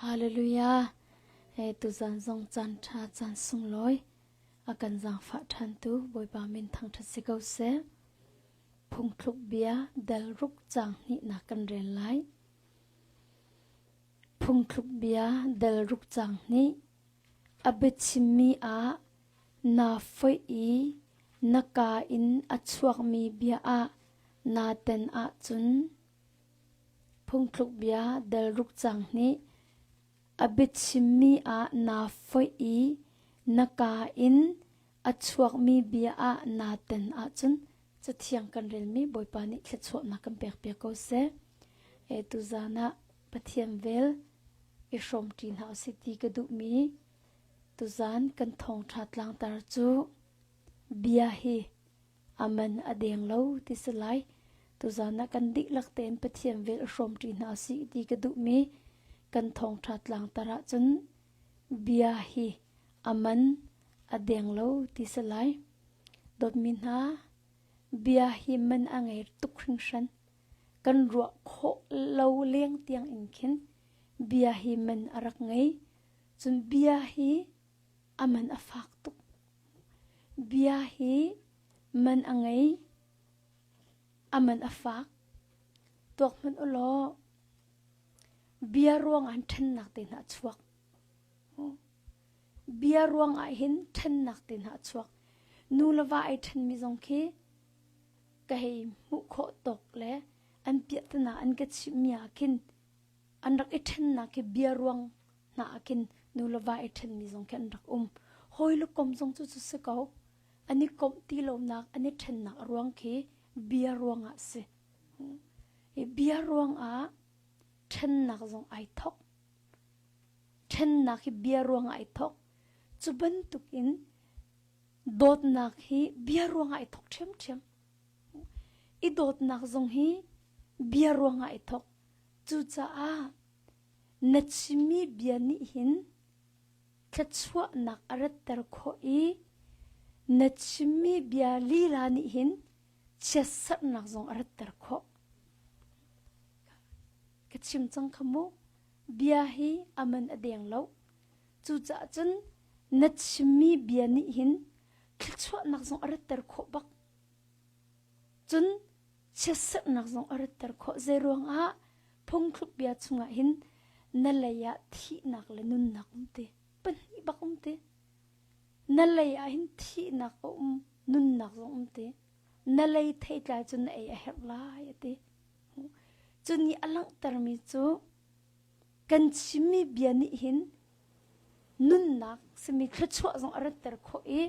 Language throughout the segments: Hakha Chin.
Hallelujah. E tuzan zong caan ṭha caan sunglawi a kan zaangfah ṭhantu Bawipa min thangṭhat si ko seh. Phungthluk bia dal ruk caang hnihnak kan rel lai. Phungthluk bia dal ruk caang hnih a biachimmi ah naa foih i na kaa in a chuakmi bia ah naa ten ahcun Phungthluk bia dal ruk caang hnih a biachimmi ah naa foih i na kaa in a chuakmi bia ah naa ten ahcun Cathiang kan relmi Bawipa nih thluachuahnak kan pekpiak ko seh. E tuzaan ah Pathian vel i hrawmṭi hna usih ti ka duhmi tuzaan kan thawngṭha tlangtar cu bia hi a man a deng lo ti si lai. Tuzaan ah kan dihlak tein Pathian vel i hrawmṭi hna usih ti ka duhmi kan thawngṭha tlangtar ahcun bia hi a man a deng lo ti si lai. Dawtmi hna, bia hi man a ngei tuk hringhran. Kan ruah khawh lo leng tiang in khin bia hi man a rak ngei. Cun bia hi a man a fak tuk. Bia hi man a ngei, a man a fak. Tuak hmanh u law bia ruang ah ṭhennak te hna a chuak. Bia ruang ah hin ṭhennak te hna a chuak. Nu le va ai ṭhenmi zong khi ka hei hmuh khawh tawk le an piahtana an ka chimhmi ah khin an rak i ṭhennak khi bia ruang hna ah khin nu le va i ṭhenmi zong khi an rak um. Hawi le kom zong cu cu si ko. An i komh ti lonak, an i ṭhennak a ruang khi bia ruang ah si. Hi bia ruang ah ṭhennak zong ai thok. Ṭhennak hi bia ruang ah ai thok. Cu bantuk in dawtnak hi bia ruang ah ai thok ṭhiamṭhiam. I dawtnak zong hi bia ruang ah ai thok. Cucaah na chimmi bia nih hin thluachuahnak a ratter khawh i na chimmi bia lila nih hin chiatserhnak zong a ratter khawh. Ka chim cang kha mu. Bia hi a man a deng lo. Cucaah cun na chimmi bia nih hin thluachuahnak zong a ratter khawh bak. Cun chiatserhnak zong a ratter khawh. Zeiruangah phungthluk bia chungah hin na lei ah thihnak le nunnak um ti. Pahnih bak um ti. Na lei ah hin thihnak a um, nunnak zong um ti. Na lei theitlai cu na ei a herh lai a ti. Cu nih a langhtermi cu kan chimmi bia nih hin nunnak simi thluachuah zong a ratter khawh i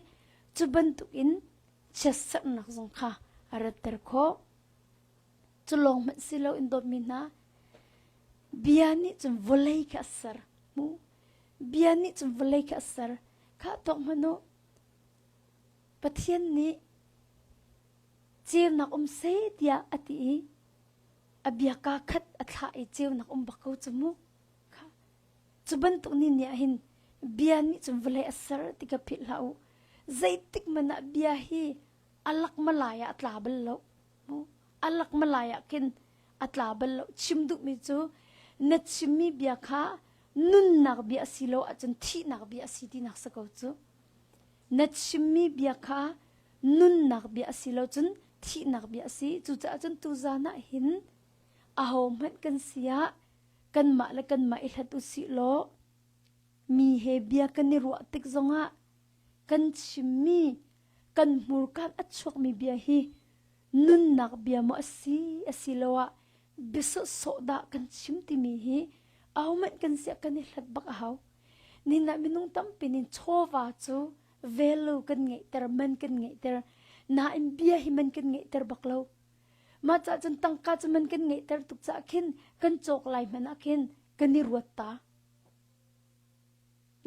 cu bantukin chiatserhnak zong kha a ratter khawh. Cu lawng hmanh si loin dawtmi hna, bia nih cun vawlei kha a ser. Mu. Bia nih cun vawlei kha a ser. Kha tuak hmanh u. Pathian nih ceunak um seh tiah a ti i a bia kaa khat a thlah i ceunak um bak ko cu mu. Kha. Cu bantuk ni ni ah hin bia nih cun vawlei a ser ti ka philh hlah u. Zeitik hmanh ah bia hi a lak malai ah a tla bal lo. A lak malai ah khin a tla bal lo. Chim duhmi cu na chimmi bia kha nunnak bia a si lo ahcun thihnak bia a si tinak si ko cu. Na chimmi bia kha nunnak bia a si lo cun thihnak bia a si. Cucaah cun tuzaan ah hin ahohmanh kan si ah kanmah le kanmah i hlat usih law mi he bia kan i ruah tik zongah kan chimmi kan hmurka a chuakmi bia hi nunnak bia maw a si asiloah bia sawhsawh dah kan chim timi hi ahohmanh kan siah kan i hlat bak a hau. Nihin ah minung tampi nih chawva cu value kan ngeihter, man kan ngeihter. Nain bia hi man kan ngeihter bak lo. Mah cah cun tangka cu man kan ngeihter tuk caah khin kan cawk lai hmanh ah khin kan i ruat ta.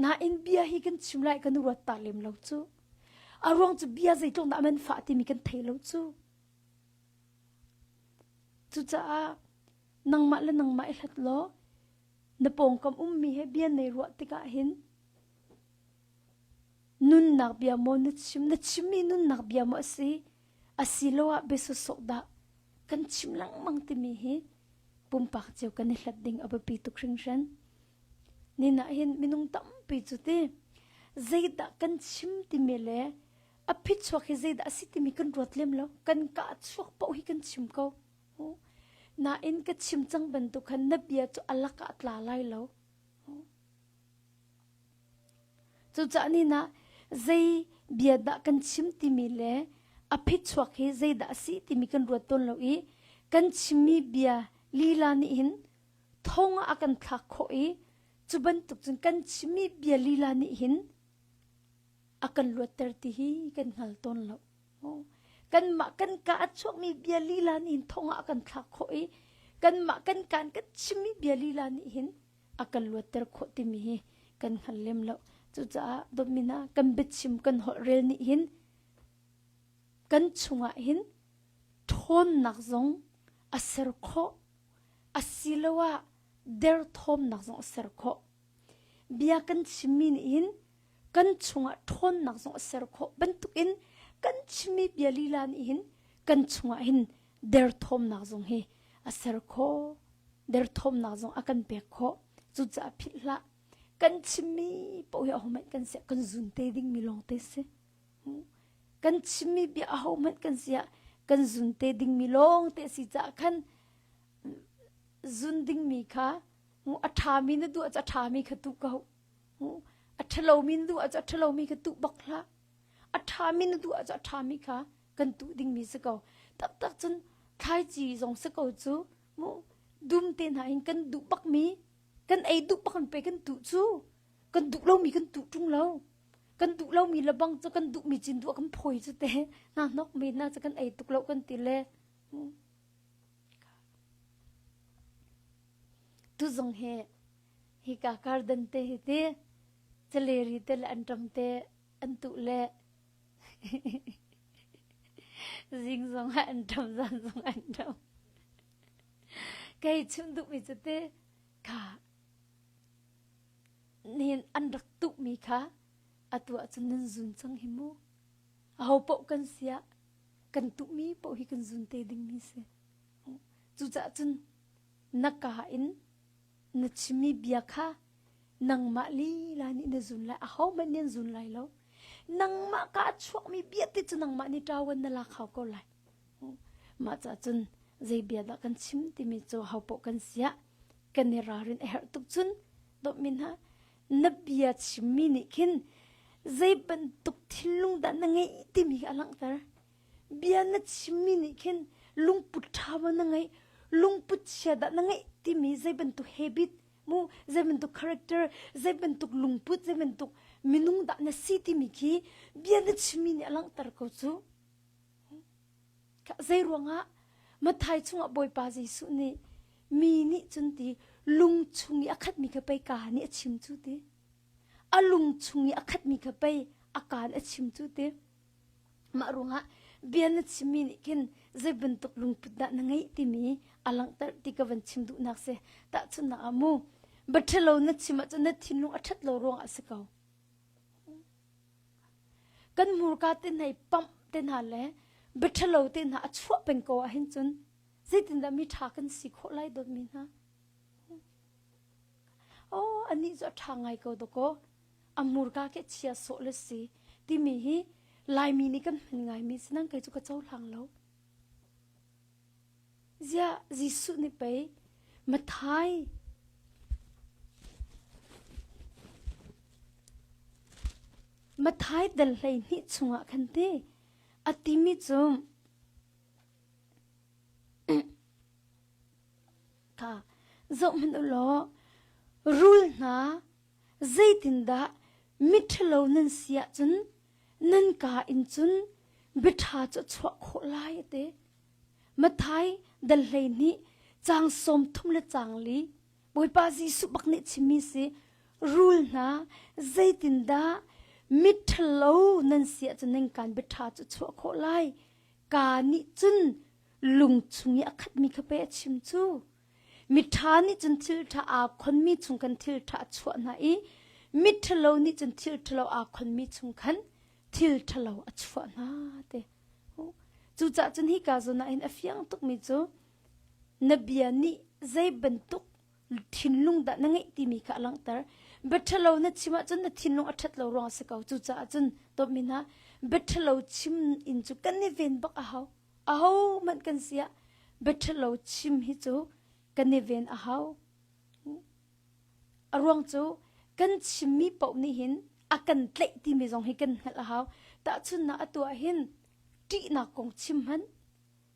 Nain bia hi kan chim lai kan i ruat ta lem lo cu. A ruang cu bia zeitluk dah man fah timi kan thei lo cu. Cucaah nangmah le nangmah i hlat law na pawngkam ummi he bia nei ruah tikah hin nunnak bia maw na chim na chimmi nunnak bia maw a si asiloah bia sawsawh dah kan chim lengmang timi hi pumpak cio kan i hlat ding a biapi tuk hringhran. Nin ah hin minung tampi cu ti zeidah kan chim timi le a phichuak hi zeidah a si timi kan ruat lem lo. Kan ka chuak paoh hi kan chim ko. Nain ka chim cang bantuk khan na bia cu a lakah a tla lai lo. Cucaah ni nah zei bia dah kan chim timi le a phichuak hi zeidah a si timi kan ruat tawn lo i kan chimmi bia lila nih hin thong ah a kan thlak khawh i cu bantuk cun kan chimmi bia lila nih hin a kan luatter ti hi kan hngal tawn lo. Kanmah kan ka a chuakmi bia lila nih hin thong ah a kan thlak khawh i kanmah kan kaan kan chimmi bia lila nih hin a kan luatter khawh timi hi kan hngal lem lo. Cucaah dawtmi hna kan biachim kan holh rel nih hin kan chungah hin ṭhawnnak zong a ser khawh asiloah derthawmnak zong a ser khawh. Bia kan chimmi nih hin kan chungah ṭhawnnak zong a ser khawh bantukin kan chimmi bia lila nih hin kan chungah hin derthawmnak zong hi a ser khawh. Derthawmnak zong a kan pek khawh. Cucaah philh hlah. Kan chimmi paoh hi ahohmanh kan siah kan zun te dingmi lawngte si. Kan chimmi bia ahohmanh kan siah kan zun te dingmi lawngte si caah khan zun dingmi kha a ṭhami na duh ahcun a ṭhami kha tuh ko. A ṭhalomi na duh ahcun a ṭhalomi kha tuh bak hlah. A ṭhami na duh ahcun a ṭhami kha kan tuh dingmi si ko. Taktak cun thlaici zong si ko cu mu dum te hna in kan duh bakmi kan ei duh bak in pe kan tuh cu kan duh lomi kan tuh ṭung lo. Kan duh lomi lebang cu kan duhmi cin duh kan phawi cu te hna hnok mi hna cu kan ei tuk lo kan ti le Tu zong hi hika garden te hi ti caleri te le anṭam te an tuh le zing zong ah anṭam zan zong ah anṭam. Kei chim duhmi cu ti kha nihin an rak tuhmi kha atu ahcun nan zun cang hi mu. Aho paoh kan si ah kan tuhmi paoh hi kan zun te dingmi si. Cucaah cun na kaa in na chimmi bia kha nangmah lila nih na zun lai ahohmanh nih an zun lai lo nangmah ka a chuakmi bia te cu nangmah nih ṭawan na lak hau ko lai mah caah cun zei bia dah kan chim timi cu hopoh kan siah kan i ralrin a herh tuk cun dawtmi hna na bia chimmi nih khin zei bantuk thinlung dah na ngeih timi kha a langhter Bia na chimmi nih khin lungput ṭha maw na ngeih, lungput chia dah na ngeih timi zei bantuk habit mu, zei bantuk character, zei bantuk lungput, zei bantuk minung dah na si timi khi bia na chimmi nih a langhter ko cu. Zei ruangah Mathai chungah Bawipa Jesuh nih mi nih cun ti lung chung i a khatmi kha pei ka nih a chim cu ti. A lung chung i a khatmi kha pei a kaan a chim cu ti. Mah ruangah bia na chimmi nih khin zei bantuk lungput dah na ngeih timi a langhter ti ka van chim duhnak si. Tahchunhnak ah mu, ṭhalo na chim ahcun na thinlung a ṭhat lo ruangah a si ko. Kan hmurka te hna i pamh te hna le biaṭhalo te hna a chuah peng ko ahhin cun zeitindah mi ṭha kan si khawh lai dawtmi hna? Oh, anih cu a ṭha ngai ko dawkaw. A hmurka khi a chia sawh le si timi hi Laimi nih kan hman ngaimi si nang kei cu ka cohlang lo. Ziah Jesuh nih pei Mathai Mathai dal 12 chungah khan ti a timi cu Kha zohhmanh u law rul hna zeitindah miṭhalo nan si ahcun nan kaa in cun biaṭha cu a chuah khawh lai a ti. Matthai dal 12 caang 30 le caang li Bawipa Jesuh bak nih chimmi si rul hna zeitindah miṭhalo nan si ahcun nan kaan biaṭha cu a chuah khawh lai kaa nih cun lung chung i a khatmi kha pei a chim cu. Miṭha nih cun thil ṭha aa khonmi chung khan thil ṭha a chuah hna i miṭhalo nih cun thil ṭhalo aa khonmi chung khan thil ṭhalo a chuah hna te. Cucaah cun hika zawn ah hin a fiang tukmi cu na bia nih zei bantuk. thinlung dah na ngeih timi kha a langhter. Biaṭhalo na chim ahcun na thinlung a ṭhat lo ruang a si ko. Cucaah cun dawtmi hna, biaṭhalo chim in cu kan i ven bak a hau. Ahohmanh kan si ah biaṭhalo chim hi cu kan i ven a hau. A ruang cu kan chimmi paoh nih hin a kan tlaih timi zong hi kan hngalh a hau. Tahchunhnak atu ah hin ṭihnak kong chim hmanh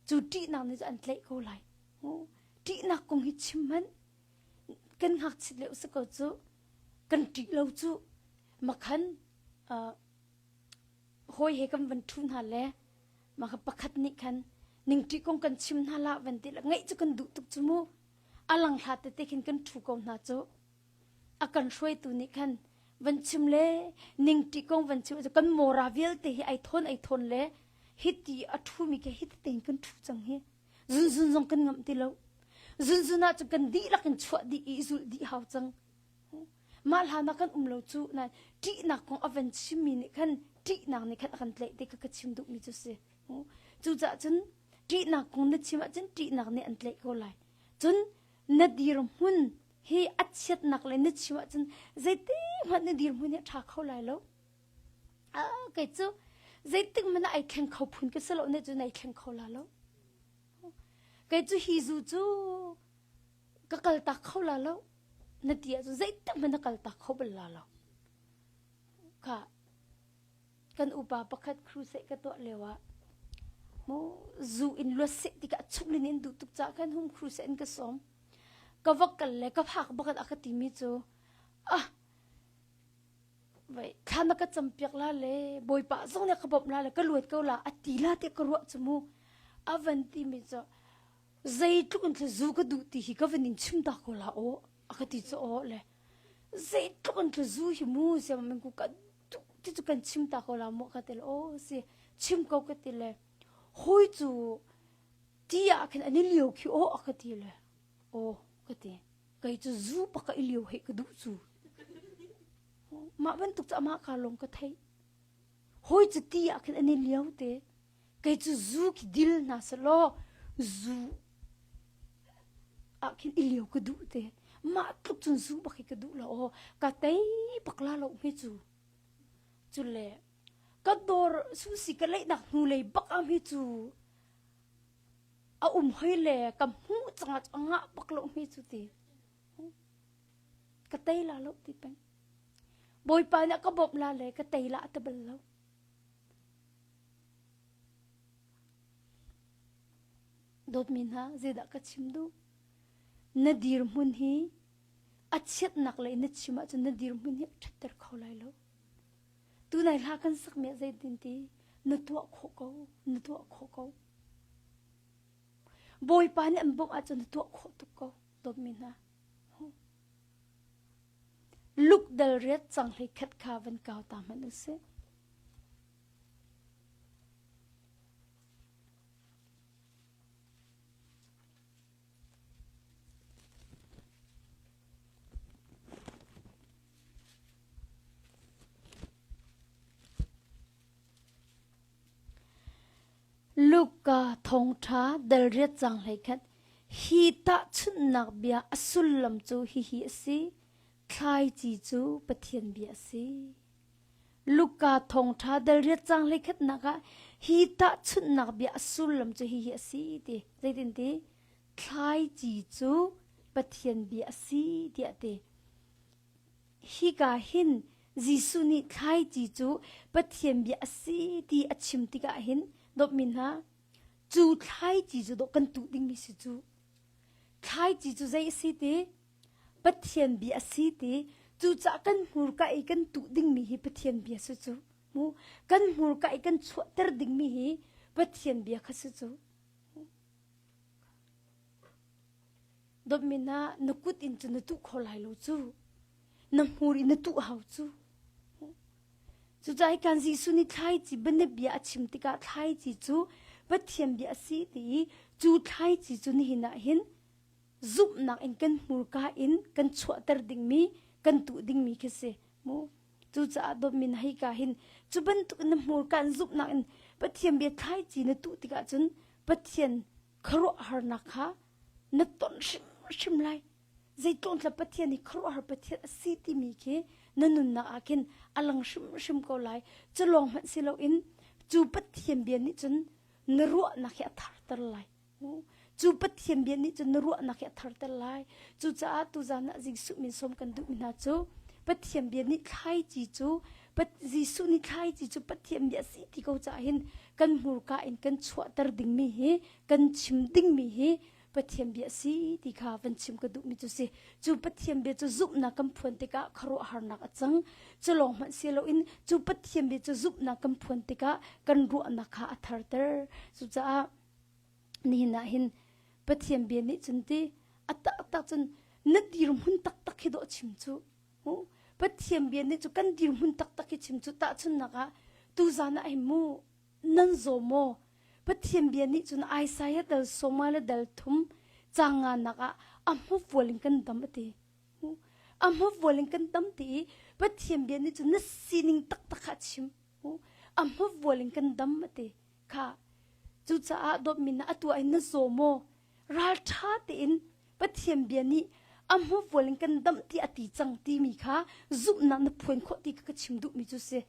cu ṭihnak nih cun an tlaih ko lai. Ṭihnak kong hi chim hmanh kan ngakchit lio si ko cu kan ṭih lo cu makhan hawi he kan van ṭhu hna le maka pakhat nih khan ningṭi kong kan chim hna la van ti le ngaih cu kan duh tuk cu mu a lang hla tete khin kan ṭhu ko hna cu a kan hruaitu nih khan van chim le ningṭi kong van chim cu kan mora vialte hi ai thawn ai thawn le hiti a ṭhumi ke hiti tein kan ṭhu cang hi zunzun zong kan ngamh ti lo zunzun ah cun kan dihlak in chuah dih i zulh dih hau cang mah hlan ah kan um lo cu na ṭihnak kong a van chimmi nih khan ṭihnak nih khan a kan tlaih ti kha ka chim duhmi cu si cucaah cun ṭihnak kong na chim ahcun ṭihnak nih an tlaih ko lai cun na dirhmun hi a chiatnak le na chim ahcun zeiti hmanh na dirhmun hi a ṭha kho lai lo kei cu zeitik hmanh ah ai thleng kho phun ka si lo ne cu nai thleng kho la lo kei cu hi zu cu ka kaltak kho la lo na ti ahcun zeitik hmanh na kaltak kho bal la lo kha kan upa pakhat crusade ka tuah lio ah mu zu in luat seh tikah chunglin in duh tuk caah khan hum crusade in ka sawm ka va kal le ka phak bakat a ka timi cu ah Vai thla na ka campiak la le Bawipa zong nih a ka bawmh la le ka luat ko la a ti la tiah ka ruah cu mu. A van timi cu zeitluk in thla zu ka duh ti hi ka van in chim ta ko la aw a ka ti cu aw le zeitluk in thla zu hi mu siam min ku ka duh ti cu kan chim ta ko la mu ka ti le aw si chim ko ka ti le hawi cu ti ah khin an i lio khi aw a ka ti le aw ka ti kei cu zu bak i lio he ka duh cu mah bantuk cu amah ka lawng ka theih hawi cu ti ah khin an i lio te kei cu zu khi dil hna selaw zu ah khin i lio ka duh te mah tluk cun zu bak hi ka duh lo aw ka tei bak la lo hme cu cu le ka dawr susi ka leihnak hnu lei bak ah hme cu a um hoi le ka hmuh cang ah a ngah bak lo hme cu ti ka tei la lo ti peng bawipa nih a ka bawmh la le ka tei la a ti bal lo dawtmi hna zeidah ka chim duh na dirhmun hi a chiatnak lei na chim ahcun na dirhmun hi a ṭhatter kho lai lo Tunai hla kan sakmi ah zeitin ti na tuah khawh ko, na tuah khawh ko. Bawipa nih an bawmh ahcun na tuah khawh tuk ko, dawtmi hna. Luk dal riat cang hlei khat kha van kau ta hmanh u sih. Luka thawngṭha dalriat cang hleikhat hi tahchunhnak bia a sullam cu hihi a si thlaici cu Pathian bia a si. Luka thawngṭha dalriat cang hleikhatnak ah hi tahchunhnak bia a sullam cu hihi a si ti zeitin ti thlaici cu Pathian bia a si tiah ti. Hika hin Jesuh nih thlaici cu Pathian bia a si ti a chim tikah hin dawtmi hna cu thlaici cu dawh kan tuh dingmi si cu thlaici cu zei a si ti Pathian bia a si ti cucaah kan hmurka i kan tuh dingmi hi Pathian bia si cu mu kan hmurka i kan chuahter dingmi hi Pathian bia kha si cu Dawtmi hna, na kut in cun na tuh kho lai lo cu. Na hmur in na tuh hau cu. Cucaah kan Jesuh nih thlaici bianabia a chim tikah thlaici cu Pathian bia a si ti i cu thlaici cu nihin ah hin zumhnak in kan hmurka in kan chuahter dingmi kan tuh dingmi khi si mu cucaah dawtmi na hei ka hin cu bantuk in na hmurka in zumhnak in Pathian bia thlaici na tuh tikah cun Pathian khuaruahharnak kha na ton hrimhrim lai. Zeitluk tla Pathian hi khuaruahhar Pathian a si timi khi na nunnak ah khin a lang hrimhrim ko lai. Cu lawng hmanh si loin cu Pathian bia nih cun na ruahnak hi a tharter lai. Cu Pathian bia nih cun na ruahnak hi a tharter lai. Cucaah tuzan ah Jesuh min sawm kan duhmi hna cu Pathian bia nih thlaici cu Jesuh nih thlaici cu Pathian bia a si ti ko caah hin kan hmurka in kan chuahter dingmi hi kan chim dingmi hi Pathian bia a si ti kha van chim ka duhmi cu si. Cu Pathian bia cu zumhnak kan phuan tikah khuaruahharnak a cang. Cu lawng hmanh si loin cu Pathian bia cu zumhnak kan phuan tikah kan ruahnak kha a tharter. Cucaah nihin ah hin Pathian bia nih cun ti a taktak cun na dirhmun taktak hi dawh chim cu. Pathian bia nih cu kan dirhmun taktak hi chim cu tahchunhnak ah tuzan ah hin mu nan zaw maw? Pathian bia nih cun Isaiah dal sawma le dal thum caang nganak ah a hmavual in kan dam a ti. A hmavual in kan dam ti i Pathian bia nih cun na sining taktak kha a chim. A hmavual in kan dam a ti. Kha cucaah dawtmi na atu ah hin na zaw maw? Ralṭha tein Pathian bia nih a hmavual in kan damh ti a ti cang timi kha zumhnak na phuan khawh ti kha ka chim duhmi cu si.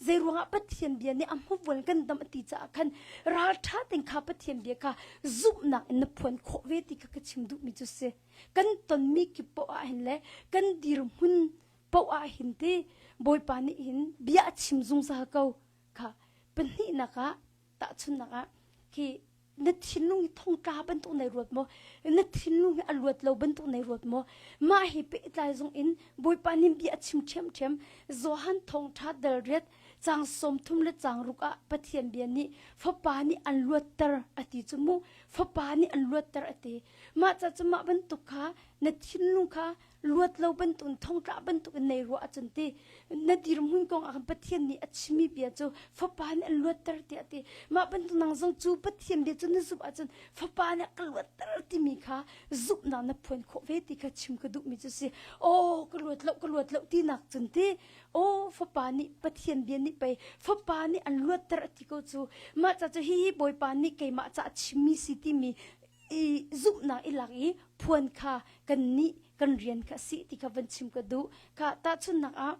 Zeiruangah Pathian bia nih a hmavual in kan damh a ti caah khan ralṭha tein kha Pathian bia kha zumhnak in na phuan khawh ve ti kha ka chim duhmi cu si. Kan tonmi kip paoh ah hin le kan dirhmun paoh ah hin ti Bawipa nih hin bia a chim zungzal ko kha pahnihnak ah tahchunhnak ah khi na thinlung hi thongtla bantuk nei ruat maw na thinlung hi a luat lo bantuk nei ruat maw mah hi pehtlai zong in bawipa nih bia a chim ṭhiamṭhiam Johan thawngṭha dal riat caang 30 le caang ruk ah Pathian bia nih fapa nih an luatter a ti cu mu fapa nih an luatter a ti mah ca cu mah bantuk kha na thinlung kha luat lo bantuk in thongtla bantuk in nei ruah ahcun ti na dirhmun kong ah khan Pathian nih a chimmi bia cu fapa nih an luatter tiah ti mah bantuk nang zong cu Pathian bia cu na zumh ahcun fapa nih a ka luatter timi kha zumhnak na phuan khawh ve ti kha chim ka duhmi cu si aw ka luat lo ka luat lo tinak cun ti aw fapa nih Pathian bia nih pei fapa nih an luatter a ti ko cu mah ca cu hihi Bawipa nih keimah ca a chimmi si timi i zumhnak i lak i phuan kha kan nih kan rian kha si ti kha van chim ka duh kha tahchunhnak ah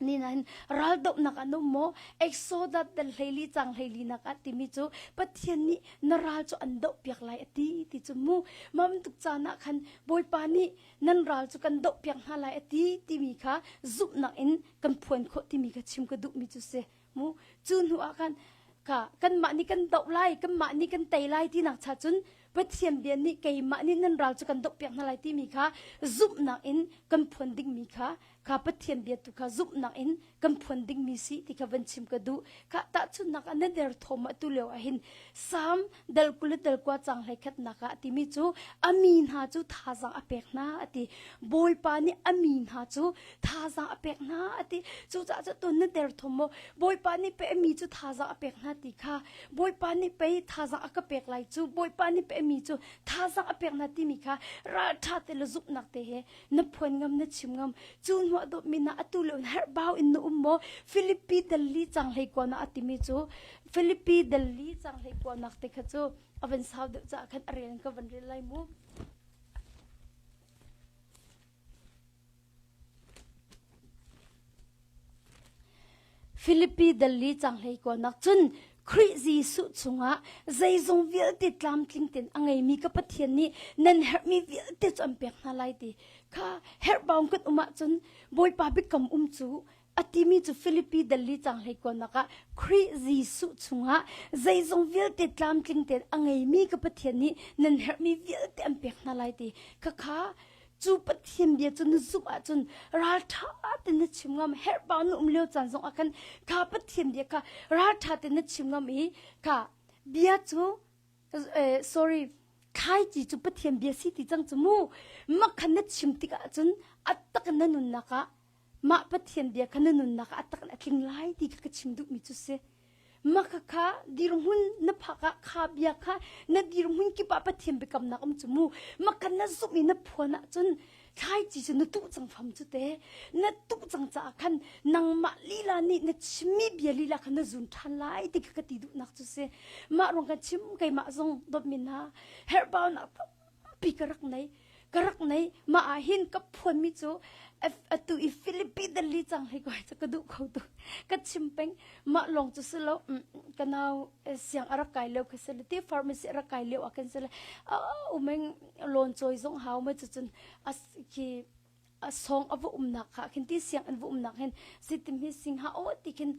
ni nain raldohnak an um maw Exodus dal hleili cang hleili nak ah timi cu Pathian nih na ral cu an doh piak lai a ti ti cu mu mam tuk caan ah khan Bawipa nih nan ral cu kan doh piak hna lai a ti timi kha zumhnak in kan phuan khawh timi kha chim ka duhmi cu si mu cu hnu ah khan ka kanmah nih kan doh lai kanmah nih kan tei lai tinak cha cun Pathian bia nih keimah nih nan ral cu kan doh piak hna lai timi kha zumhnak in kan phuan dingmi kha kha Pathian bia tu kha zumhnak in kan phuan dingmi si ti kha van chim ka duh kha tahchunhnak ah na der thawm ah tu lio ah hin Salm dal kul le dal kua cang hlei khatnak ah timi cu a mi hna cu thazaang a pek hna a ti Bawipa nih a mi hna cu thazaang a pek hna a ti cucaah cu tun na derthawm maw bawipa nih pei mi cu thazaang a pek hna ti kha bawipa nih pei thazaang a ka pek lai cu bawipa nih pei mi cu thazaang a pek hna timi kha ralṭha te le zumhnak te he na phuan ngam na chim ngam cu hnuah dawtmi na atu le herhbau in na um maw Philippi dalli cang hlei kuan ah a timi cu Philippi dalli cang hlei kuanak te kha cu a van sau deuh caah khan a rel ka van rel lai mu Filipi dal li cang hlei kuanak cun Khrih Jesuh chungah zeizong vialte tlamtling tein a ngeimi ka Pathian nih nan herhmi vialte cu an pek hna lai ti kha herhbaung kan um ahcun Bawipa biakam um cu a timi cu Filipi dal li cang hlei kuanak ah Khrih Jesuh chungah zeizong vialte tlamtling tein a ngeimi ka Pathian nih nan herhmi vialte an pek hna lai ti khakha cu Pathian bia cu na zumh ahcun ralṭha tein na chim ngam herhbau na um lio caan zong ah khan kha Pathian bia kha ralṭha tein na chim ngam i kha bia cu eh, sorry thlaici cu Pathian bia si ti cang cu mu mak khan na chim tikah cun a tak in na nunnak ah mah Pathian bia kha na nunnak ah a tak in a tling lai ti kha ka chim duhmi cu si mah kha dirhmun na phak ah kha bia kha na dirhmun kip ah Pathian biakamnak um cu mu mah kha na zumh i na phuan ahcun thlaici cu na tuh cang fam cu te na tuh cang caah khan nangmah lila nih na chimmi bia lila kha na zun ṭhan lai ti kha ka ti duhnak cu si mah ruang kan chim keimah zong dawtmi hna herhbaunak tampi ka rak nei. Ka rak nei mah ah hin ka phuanmi cu atu i Philippi dali cang hlei ko cu ka duh kho tu ka chim peng mah lawng cu si lo ka nau siang a rak kai lio kha si le ti pharmacy a rak kai lio ah khan si le umeng lawn cawi zong hau ma cu cun as khi a song a va umnak kha khin ti siang an va umnak hin sitim hi sing ha o ti khin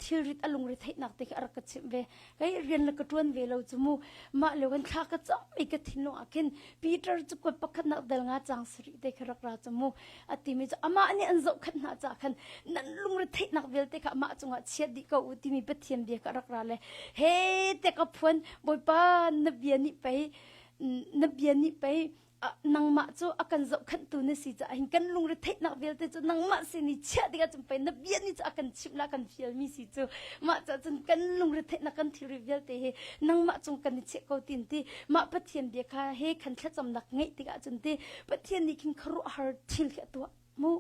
thilrit a lungre theihnak te khi a rak ka chimh ve kei rian le ka tuan ve lo chu mu mah lio kan thla ka cam i ka thinlung ah khin Peter cu kuat pakhat nak dal nga chang sari te kha rak ra chu mu a timi cu amah nih an zohkhat hna ca khan nan lungre theihnak vialte kha amah cungah chiat dih ko u timi Pathian bia ka rak ra le he te ka phuan Bawipa na bia nih pei na bia nih pei nangmah cu a kan zohkhanhtu na si caah hin kan lungre theihnak vialte cu nangmah sin i chiah dingah cun pei na bia nih cu a kan chimh la kan fialmi si cu mah caah cun kan lungre theihnak kan thilri vialte hi nangmah cung kan i chiah ko tin ti mah Pathian bia kha he khan thlacamnak ngeih tikah cun ti Pathian nih khin khuaruahhar thil khi a tuah mu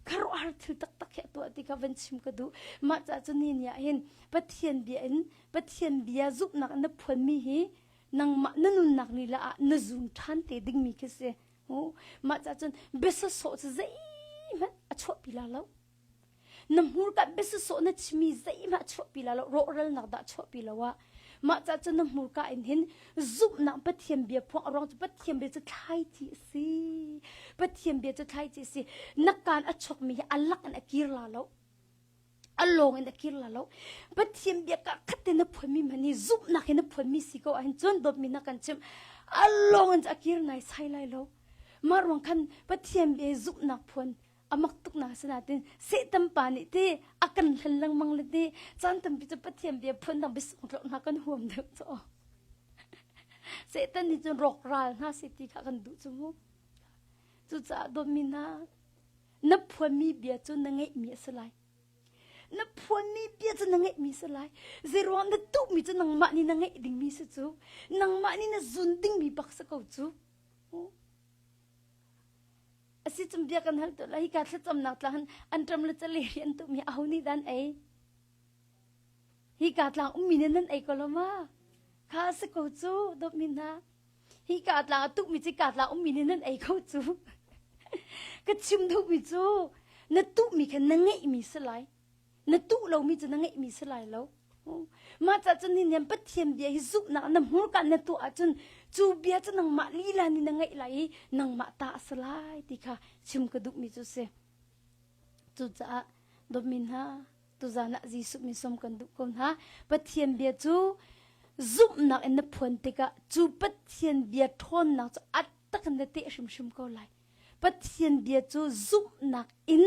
khuaruahhar thil taktak khi a tuah ti kha van chim ka duh mah caah cun ni ni ah hin Pathian bia in Pathian bia zumhnak in na phuanmi hi nangmah na nunnak lila ah na zum ṭhan te dingmi khi si mah ca cun biasawsawh cu zeihmanh a chuahpi la lo na hmurka biasawsawh na chimi zeihmanh a chuahpi la lo rawhralnak dah chuahpi lo ah mah ca cun na hmurka in hin zumhnak Pathian bia phuang a ruang cu Pathian bia cu thlaici a si Pathian bia cu thlaici a si na kaan a chuakmi hi a lak in a kir la lo a lawng in a kir la lo pathian bia ka khat te na phuanmi man hi zumhnak in na phuanmi si ko ahhin cun dawtmi na kan chimh a lawng in a kir nai sai lai lo mah ruang khan pathian bia zumhnak phuan amak tuk na sinatin satan pa nih ti a kan hlen lengmang le ti caan tampi cu pathian bia phuan dang bisung tlok hna kan huam deuh cu satan nih cun rawk ral hna se ti kha kan duh cu mu cucaah dawtmi hna Na phuanmi bia cu na ngeihmi a si lai. Na phuanmi bia cu na ngeihmi si lai. Zeiruang na tuhmi cu nangmah nih na ngeih dingmi si cu. Nangmah nih na zun dingmi bak si ko cu. Asi cun bia kan hal tu la hika thlacamnak tlang han an ṭam le cale ri an tuhmi aho nih dan ei. Hika tlang ummi nih nan ei ko lo ma? Kha si ko cu dawtmi hna. Hi ka tlang a tukmi ci ka tlang ummi nih nan ei kho cu. Ka chim duhmi cu na tuhmi kha na ngeihmi si lai. Na tuh lomi cu na ngeihmi si lai lo. Mah ca cun ni niam Pathian bia hi zumhnak na hmurka na tuah ahcun cu bia cu nangmah lila nih na ngeih lai i nangmah ta a si lai ti kha chim ka duhmi cu si. Cucaah dawtmi hna tuzan ah Jesuh min sawm kan duh ko hna. Pathian bia cu zumhnak in na phuan tikah cu Pathian bia ṭhawnnak cu a tak in na teh hrimhrim ko lai. Pathian bia cu zumhnak in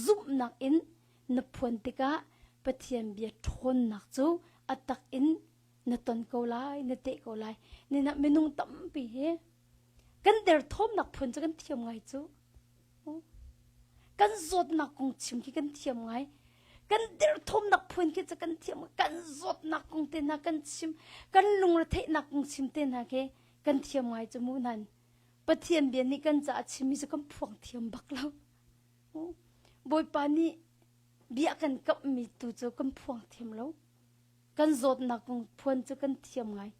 zumhnak in na phuan tikah Pathian bia ṭhawnnak cu a tak in na ton ko lai, na teh ko lai. Nina minung tampi hi kan derthawmnak phun cu kan thiam ngai cu. Kan zawtnak kong chim khi kan thiam ngai. Kan derthawmnak phun khi cu kan thiam kan zawtnak kong te hna kan chim kan lungretheihnak kong chim te hna khi kan thiam ngai cu mu nan Pathian bia nih kan caah chimmi cu kan phuang thiam bak lo. Bawipa nih bia kan kamhmi tu cu kan phuang thiam lo. Kan zawtnak kong phuan cu kan thiam ngai.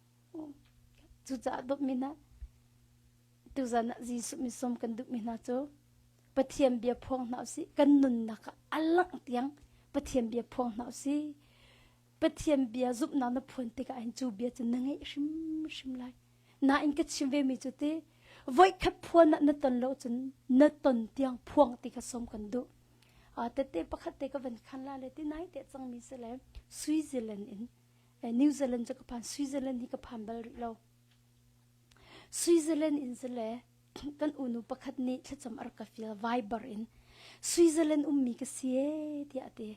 Cucaah dawtmi hna Tuzan ah Jesuh min sawm kan duhmi hna cu Pathian bia phuang hna usih kan nunnak ah a langh tiang Pathian bia phuang hna usih Pathian bia zumhnak na phuan tikah hin cu bia cu na ngeih hrimhrim lai nain ka chim ve mi cu ti voikhat phuan ah na ton lo cun na ton tiang phuang ti kha sawm kan duh tete pakhat te ka van khan la le ti nai te cangmi si le Switzerland in New Zealand cu ka phan Switzerland hi ka phan bal rih lo Switzerland in sile kan unu pakhat nih thlacam a rak ka fial Viber in Switzerland ummi ka si ee tiah a ti.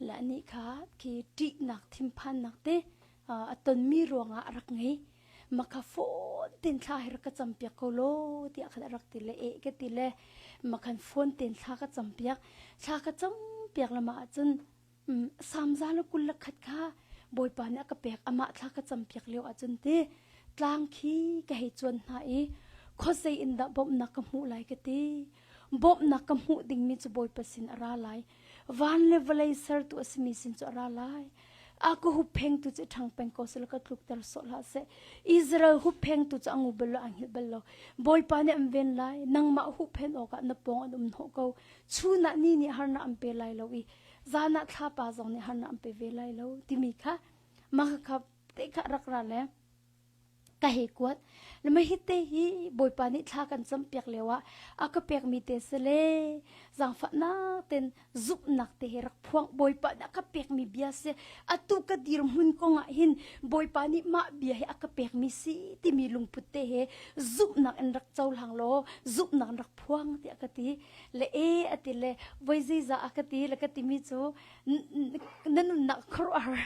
Le anih kha khi ṭihnak thinphannak te a tonmi ruangah a rak ngei. Maka phone ten thla hi rak ka campiak ko law tiah khan a rak ti le eh ka ti le makhan phone ten thla ka campiak. Thla ka campiak lama ahcun Samza le 21 kha Bawipa nih a ka pek amah thla ka campiak lio ahcun ti tlang khi ka hei cuan hna i khuazei in dah bawmhnak ka hmuh lai ka ti bawmhnak ka hmuh dingmi cu Bawipa sin a ra lai van le vawlei sertu a simi sin cu a ra lai. A ka hupphengtu cu ṭhang peng ko seh law ka tlukter sawh hlah seh. Israel hupphengtu cu a ngu bal lo, aa hngilh bal lo. Bawipa nih an ven lai, nangmah huhphenh awkah na pawng an um hnawh ko. Chun ah ni nih harnak an pe lai lo i zan ah thlapa zong nih harnak an pe ve lai lo timi kha mah kha te kha rak ra le ka hei kuat. Le mah hi te hi Bawipa nih thla kan campiak lio ah a ka pekmi te si le zaangfahnak ten zumhnak te he rak phuang Bawipa nih a ka pekmi bia si atu ka dirhmun kong ah hin Bawipa nih mah bia hi a ka pekmi si timi lungput te he zumhnak in rak cohlang law zumhnak in rak phuang tiah ka ti le e a ti le voi zeizah a ka ti le ka timi cu na nunnak khuaruahhar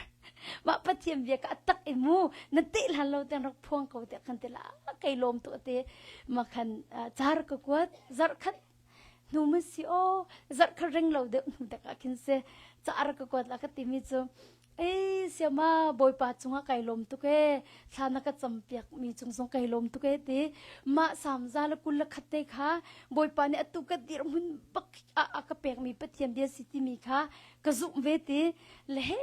mah Pathian bia ka tak i mu na teh hlan lo tiang rak phuang ko tiah kan ti la kai lawm tu te ma khan car ka kuat zarh khat hnu ma si o zarh khat ring lo deuh hnu tak ah khin se car ka kuat la ka timi cu Ei siama Bawipa cungah kai lawm tuk ee thla na ka campiak mi cung zong kai lawm tuk ee ti mah samza le 21 te kha Bawipa nih atu ka dirhmun bak a, a ka pekmi Pathian bia si timi kha ka zumh ve ti le he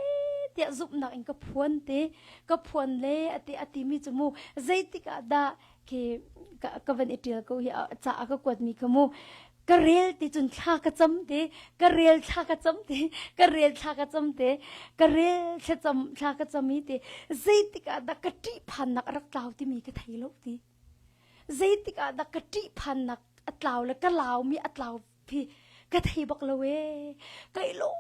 tiah zumhnak in ka phuan ti ka phuan le ati ati mi cu mu zeitik ah dah khi ka, ka van i ṭial ko hi ca a ka kuat mi kha mu ka rel ti cun thla ka cam te ka rel thla ka cam te ka rel thla ka cam te ka rel thlacam thla ka cam i te zeitik ah dah ka ṭih phannak a rak tlau timi ka thei lo ti zeitik ah dah ka ṭih phannak a tlau le ka lau mi a tlau phi ka thei bak lo e kai lawm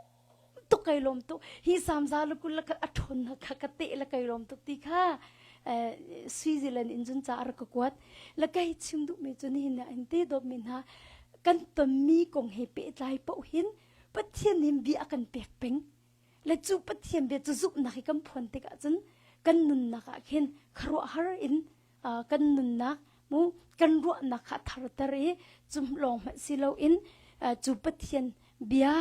tuk kai lawm tuk hi samza le kul le a ṭhawn kha ka teh le kai lawm tuk ti kha Switzerland in cun ca a rak ka kuat le kai chim duhmi cu nihin ah in te dawtmi hna kan tonmi kong he pehtlai paoh hin Pathian nih bia a kan pek peng le cu Pathian bia cu zumhnak hi kan phuan tikah cun kan nunnak ah khin khuaruahhar in kan nunnak mu kan ruahnak kha tharter i cu lawng hmanh si loin cu Pathian bia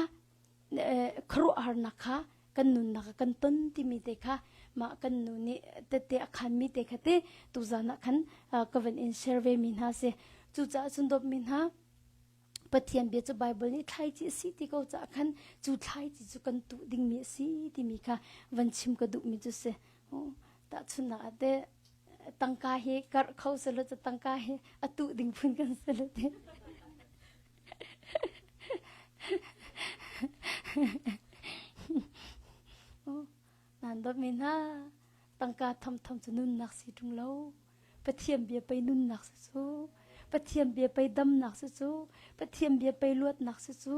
khuaruahharnak kha kan nunnak ah kan ton timi te kha mah kan nu nih tette a khanmi te kha te tuzan ah khan ka van in share ve mi hna si cucaah cun dawtmi hna Pathian bia cu Bible nih thlaici a si ti ko caah khan cu thlaici cu kan tuh dingmi a si timi kha van chim ka duhmi cu si tahchunhnak ah te tangka hi karh kho selaw cu tangka hi a tuh ding phun kan si lo te Nan dawtmi hna, tangka thamtham cu nunnak si ṭung lo. Pathian bia pei nunnak si cu. Pathian bia pei damnak si cu. Pathian bia pei luatnak si cu.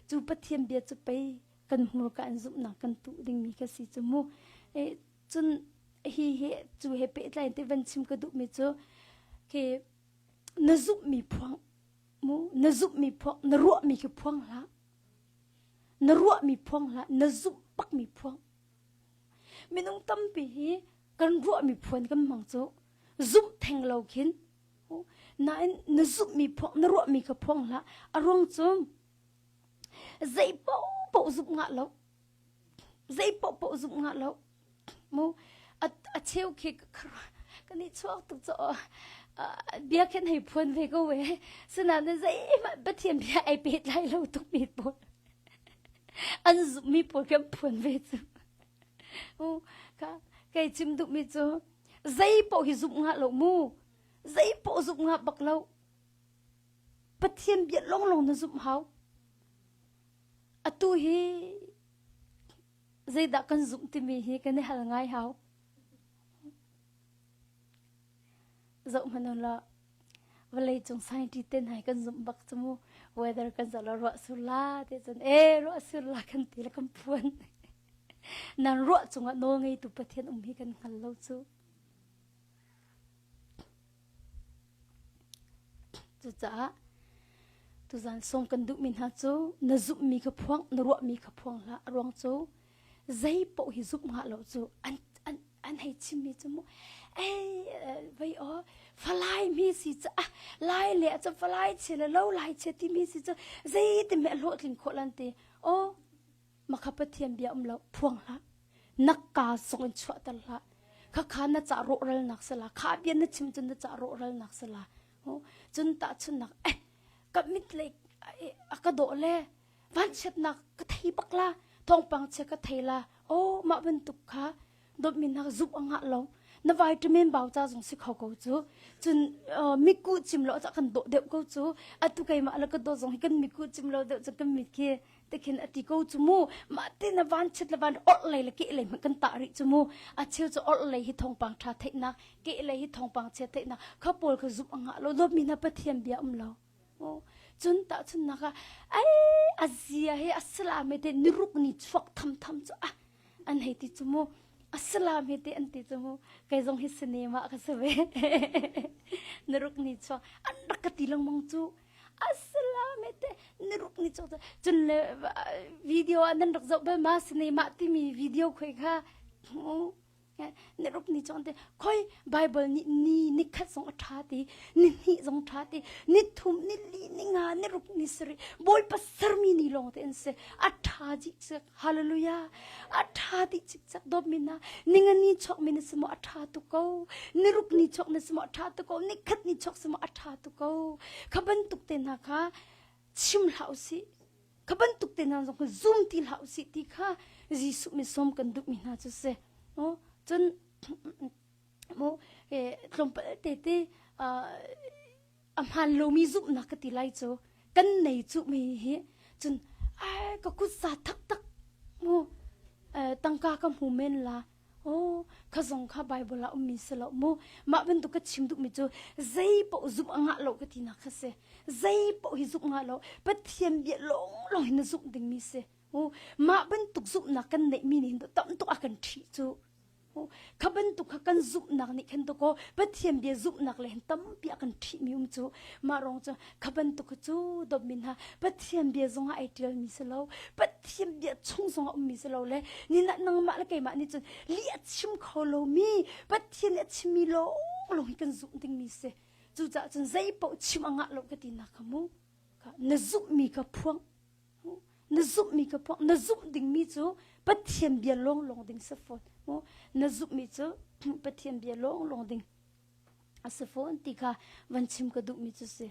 Cu Pathian bia cu pei kan hmurka in zumhnak kan tuh dingmi kha si cu mu. E, cun hi hi cu he pehtlai in te van chim ka duhmi cu khi na zumhmi phuang mu na zumhmi phuang na ruahmi khi phuang hlah na ruahmi phuang hlah na zumh bakmi phuang minung tampi hi kan ruahmi phuan kan hmang cu zumh theng lo khin nain na zumhmi phuang na ruahmi kha phuang hlah a ruang cu zei paohpaoh zumh ngah lo zei paohpaoh zumh ngah lo Mu a a cheu khi kan i chuak tuk cu bia khin hei phuan ve ko we sinain zeihmanh Pathian bia ai pehtlai lo tuk mi pawl an zumhmi pawl kan phuan ve cu mu ka kei chim duhmi cu zei paoh hi zumh ngah lo mu zei paoh zumh ngah bak lo Pathian bia longlong na zumh hau atu hi Zeidah kan zumh timi hi kan i hal ngai hau. Zoh hmanh u law vawlei cung scientist te hna hi kan zumh bak cu mu weather kan zoh la ruah sur la ti cun e ruah sur la kan ti le kan phuan. Nan ruah cungah nawl ngeitu Pathian um hi kan hngal lo cu. Cucaah tuzan sawm kan duhmi hna cu na zumhmi kha phuang, na ruahmi kha phuang hlah. A ruang cu zei paoh hi zumh ngah lo cu an an an hei chimmi cu mu ei vei aw falai mi si cu ah lai le cu falai chia le lo lai chia timi si cu zei ti me hlawhtling khawh lan ti aw Makha Pathian bia um lo phuang hlah. Na ka zong in chuahter hlah. Khakha na ca rawhralnak sala kha bia na chim cun na ca rawhralnak sala. Cun tahchunnak eh ka mit le a ka dawh le vanchiatnak ka thei bak la thawngpang chia ka thei la. Oh, mah bantuk kha dawtmi hna zumh a ngah lo. Na vitamin bau ca zong si kho ko cu. Cun miku cim lo ca kan dawh deuh ko cu. Atu keimah le ka dawt zong hi kan miku cim lo deuh cu kan mit khi tikhin a ti ko cu mu. Mah te na van chit le van orh lei le keh lei hmanh kan tah rih cu mu. A cheu cu orh lei hi thawngpang ṭha theihnak, keh lei hi thawngpang chia theihnak. Kha pawl kha zumh a ngah lo. Dawtmi hna Pathian bia um lo. Cun tahchunhnak ah ai a zia he a salam he te niruk ni chuak thamtham cu ah an hei ti cu mu a salam he te an ti cu mu kei zong hi sinema ka si ve niruk ni chuak an rak ka ti lengmang cu a salam he te niruk ni chuak cun le video ah nan rak zoh bal ma sinema timi video khoi kha Niruk ni cawng te khoi Bible nih ni ni khat zong a ṭha ti ni hnih zong ṭha ti ni thum ni li ni nga ni ruk ni sarih Bawipa sermi ni lawng te an si a ṭha dih cik hallelujah a ṭha dih cikcek dawtmi hna ninga ni chuak mi na si maw a ṭha tu ko ni ruk ni chuak na si maw a ṭha tu ko ni khat ni chuak si maw a ṭha tu ko kha bantuk te hna kha chim hlah usih Kha bantuk te hna zong kha zum ti hlah usih ti kha Jesuh mi sawm kan duhmi hna cu si. Cun mu tlawmpal te te a hmaan lomi zumhnak ka ti lai cu kan nei cu mi hi cun ai ka kut za taktak mu tangka ka hmu men la Oh, kha zong kha Bible ah ummi si lo mu. Mah bantuk ka chim duhmi cu zei paoh zumh a ngah lo ka tinak kha si. Zei paoh hi zumh ngah lo. Pathian bia lawnglawng hi na zumh dingmi si. Oh, mah bantuk zumhnak kan neihmi nih hin tam tuk a kan ṭhih cu. Oh, kha bantuk kha kan zumhnak nih khan dakaw Pathian bia zumhnak le hin tampi a kan ṭhihmi um cu. Mah rong cu kha bantuk kha cu dawtmi hna Pathian bia zongah ai ṭialmi si lo. Pathian bia chung zongah ummi si lo le ni nangmah le keimah nih cun lih a chim kho lomi Pathian nih a chimmi lawnglawng hi kan zumh dingmi si. Cucaah cun zei paoh chim a ngah lo ka ti nak kha mu. Na zumhmi kha phuang. Na zumhmi kha phuang. Na zumh dingmi cu Pathian bia lawnglawng ding si fawn. Na zumhmi cu Pathian bia lawnglawng ding a si fawn ti kha van chim ka duhmi cu si.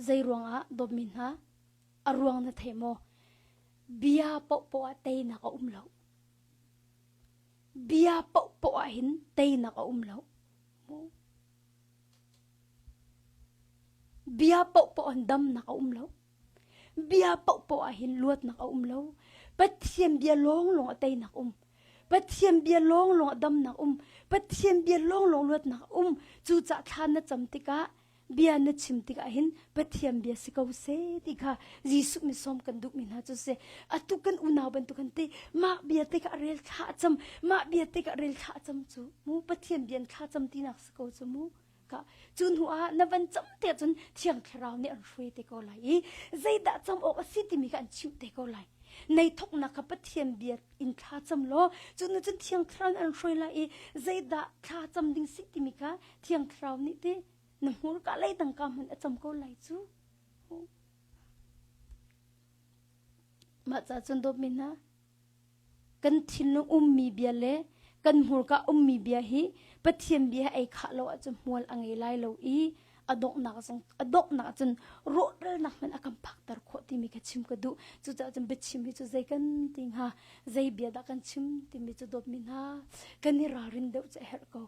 Zei ruangah dawtmi hna a ruang na thei maw? Bia paohpaoh ah teinak a um lo. Bia paohpaoh ah hin teinak a um lo. Bia paohpaoh ah damnak a um lo. Bia paohpaoh ah hin luatnak a um lo. Pathian bia lawnglawng a teinak um. Pathian bia lawnglawng a damnak um. Pathian bia lawnglawng luatnak um. Cucah thla na cam tikah bia na chim tikah hin Pathian bia si ko seh ti kha Jesuh mi sawm kan duhmi hna cu si. Atu kan unau bantuk kan ti mah bia te kha rel thla cam mah bia te kha rel thla cam cu mu Pathian bia thla cam tinak si ko cu mu ka cu hnu ah na van cam te cun thiang thlarau nih an hruai te ko lai i zeidah cam awk a si timi kha an chimh te ko lai nei thoknak kha Pathian bia in thla cam law cu nu cun thiang thlarau nih an hruai lai i zeidah thla cam ding si timi kha thiang thlarau nih ti na hmurka lei tangka hmanh a cam ko lai cu mah ca cun dawtmi hna kan thinlung ummi bia le kan hmurka ummi bia hi Pathian bia ei khah lo ahcun hmual a ngei lai lo i a donghnak zong a donghnak cun rawhralnak hmanh a kan phakter khawh timi kha chim ka duh cucaah cun biachim hi cu zei kan ti hnga zei bia dah kan chim timi cu dawtmi hna kan i ralrin deuh cu a herh ko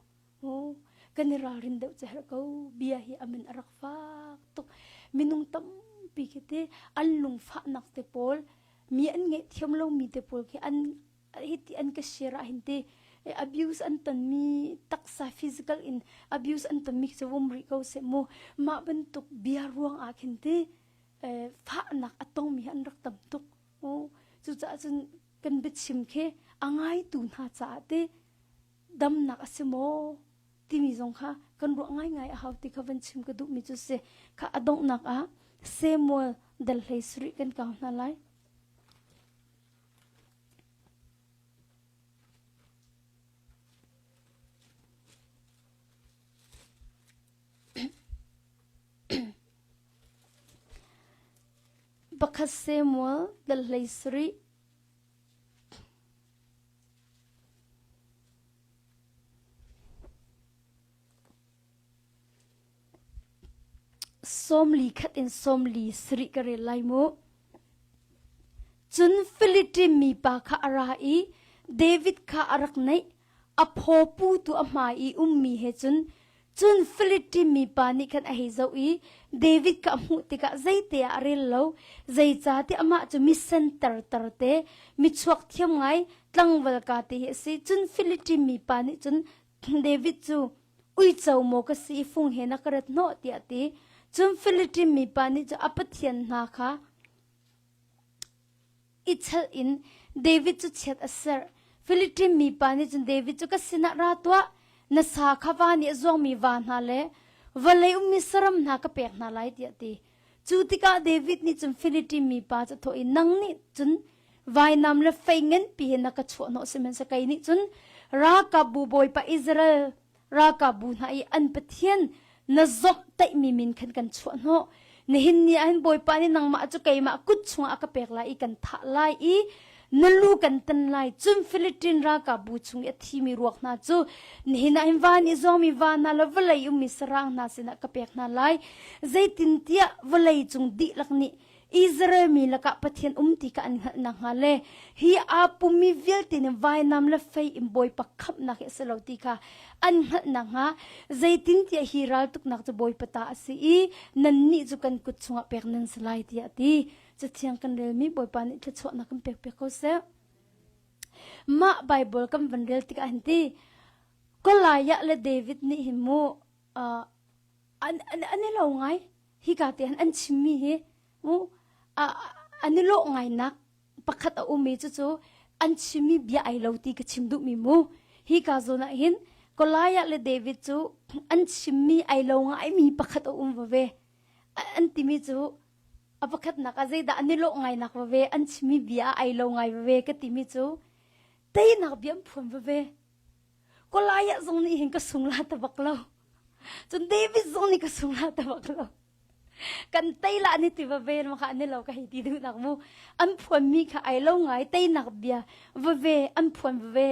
Kan i ralrin deuh cu herh ko. Bia hi a min a rak fak tuk. Minung tampi khi ti an lungfahnak te pawl, mi an ngaihthiam lomi te pawl khi an hiti an ka share ah hin ti abuse an tonmi taksa physical in abuse an tonmi khi cu um rih ko seh mu. Mah bantuk bia ruang ah khin ti fahnak a tongmi hi an rak tam tuk. Cucaah cun kan biachim khi a ngaitu hna caah ti damnak a si maw timi zong kha kan ruah ngaingai a hau ti kha van chim ka duhmi cu si kha a donghnak ah Samuel dal hlei sarih kan kau hna lai. Pakhat Samuel dal hlei sarih 41 in 43 ka rel lai mu. Cun Filistin mipa kha a ra i David kha a rak naih, a phaw putu a hmai i ummi he cun. Cun Filistin mipa nih khan a hei zoh i David kha a hmuh tikah zeite ah a rel lo, zeicahtiah amah cu misen tertar te, michuak thiam ngai, tlangval ka te hi a si. Cun Filistin mipa nih cun David cu, Uico maw ka si i fung he na ka rat hnawh, tiah a ti. Cun Filistin mipa nih cun a pathian hna kha i chalh in David cu chiat a serh. Filistin mipa nih cun David cu ka sinah ra tuah, na sa kha va nih a zuangmi va hna le vawlei ummi saram hna ka pek hna lai tiah a ti. Cu tikah David nih cun Filistin mipa cu a thawh i nang nih cun vainam le fei nganpi he na ka chuahhnawh sihmanhsehlaw kei nih cun ralkapbu bawipa Israel ralkapbu hna i an Pathian na zomhtaihmi min khan kan chuahhnawh. Nihin ni ah hin Bawipa nih nangmah cu keimah kut chungah a ka pek lai i kan thah lai i na lu kan tan lai. Cun Philippine ralkapbu chung i a thimi ruak hna cu nihin ah hin van i zawngmi va hna le vawlei ummi sarang hna sinah ka pek hna lai. Zeitintiah vawlei cung dihlak nih Israel mi lakah Pathian um ti kha an hngalh nakhnga le hi aa pummi vialte nih vainam le fei in Bawipa khamhnak hi a si lo ti kha an hngalh nakhnga zeitintiah hi raltuknak cu Bawipa ta a si i nannih cu kan kut chungah pek nan si lai tiah a ti. Cathiang kan relmi Bawipa nih thluachuahnak kan pek piak ko seh. Mah Bible kan van rel tikah hin ti Goliath le David nih hin mu uh, an, an, an i lo ngai. Hika te han an chimmi hi mu an i lawh ngainak pakhat a um i cucu an chimmi bia ai lo ti ka chim duhmi mu. Hika zawn ah hin Goliath le David cu an chimmi ai lo ngaimi pakhat a um veve. An timi cu a pakhatnak ah zeidah an i lawh ngainak veve an chimmi bia ai lo ngai veve ka timi cu teinak bia an phuan veve. Goliath zong nih hin ka sung la ta bak lo. Cun David zong nih ka sung la ta bak lo. Kan tei la ni ti va ve ma kha ani lo ka hei ti duh nak mu. An phuan mi kha ai lo ngai teinak bia va ve an phuan va ve.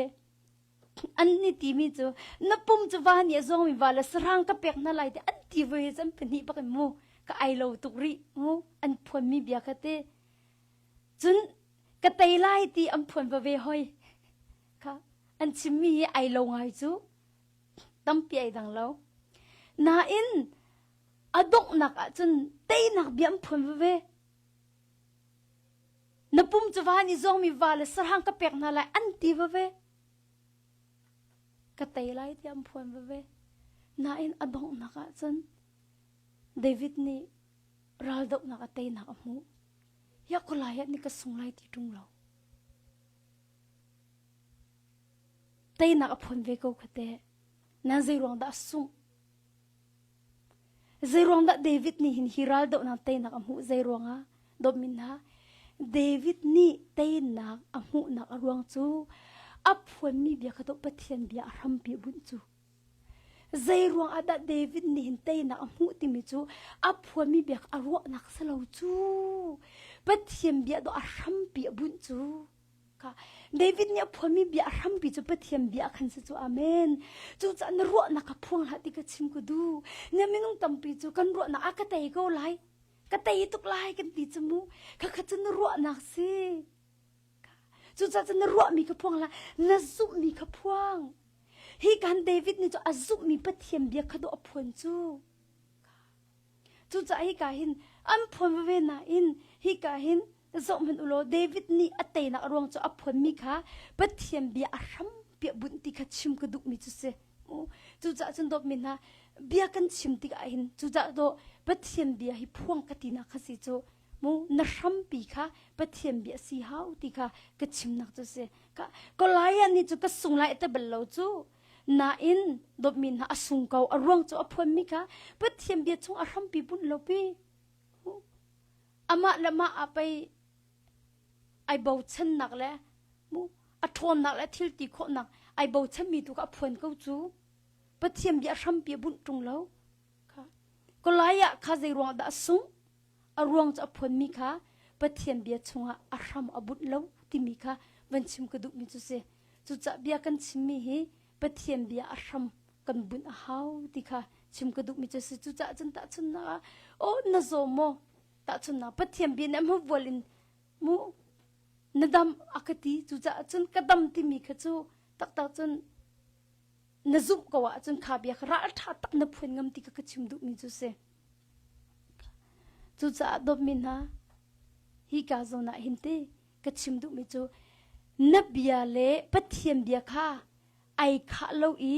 An ni ti mi cu na pum cu va nih a zawng mi va le sarang ka pek hna lai ti an ti ve chan pahnih bak in mu ka ai lo tuk rih mu an phuan mi bia kha te. Cun ka tei lai ti an phuan va ve hoi. Kha an chimmi hi ai lo ngai cu tampi ai dang lo. Nain a donghnak ahcun teinak bia an phuan veve. Na pum cu van i zawngmi va le sarang ka pek hna lai an ti veve. Ka tei lai tiah an phuan veve. Nain a donghnak ahcun David nih raldohnak a teinak a hmuh. Yakolaiah nih ka sung lai ti ṭung lo. Teinak a phuan ve ko kha teh. Nan zeiruang dah a sungh? Zeiruang dah David nih hin hi raldohnak teinak a hmuh? Zeiruang ah? Dawtmi hna, David nih teinak a hmuhnak a ruang cu a phuanmi bia kha Pathian bia a hrampi a bunh cu. Zeiruang ah dah David nih hin teinak a hmuh timi cu a phuanmi bia kha a ruahnak si lo cu. Pathian bia dawh a hrampi a bunh cu. Kha David nih a phuanmi bia a hrampi cu Pathian bia khan si cu amen. Cucaah na ruahnak kha phuang hlah ti ka chim ka duh. Na minung tampi cu kan ruahnak ah ka tei ko lai. Ka tei tuk lai kan ti cu mu. Khakha cu na ruahnak si. Cucaah cu na ruahmi kha phuang hlah. Na zumhmi kha phuang. Hi kan David nih cu a zumhmi Pathian bia kha dawh a phuan cu. Cucaah hika hin an phuan veve nain hika hin zoh hmanh u law David nih a teinak a ruang cu a phuanmi kha Pathian bia a hrampi a bunh ti kha chim ka duhmi cu si. Cucaah cun dawtmi hna bia kan chim tikah hin cucaah dawh Pathian bia hi phuang ka tinak kha si cu mu na hrampi kha Pathian bia si hau ti kha ka chimnak cu si. Ka Goliath nih cu ka sung lai te bal lo cu Nain dawtmi hna a sung ko a ruang cu a phuanmi kha Pathian bia chung a hrampi bunh lo pi. Amah le mah ah pei ai bochannak le mu a ṭhawnnak le thil ti khawhnak ai bochanmi tu kha a phuan ko cu. Pathian bia hrampi a bunh ṭung lo. Kha Goliath kha zei ruang dah a sung? A ruang cu a phuanmi kha Pathian bia chungah a hram a bunh lo timi kha van chim ka duhmi cu si. Cucaah bia kan chimmi hi Pathian bia a hram kan bunh a hau ti kha chim ka duhmi cu si. Cucaah cun tahchunhnak ah aw na zaw maw? Tahchunhnak Pathian bia nih a hmavual in mu. Na dam a ka ti. Cucaah cun ka dam timi kha cu taktak cun na zumh ko ahcun kha bia kha ralṭha tak na phuan ngam ti kha ka chim duhmi cu si. Cucaah dawtmi hna, hi ka zawn ah hin ti ka chim duhmi cu na bia le Pathian bia kha ai khah lo i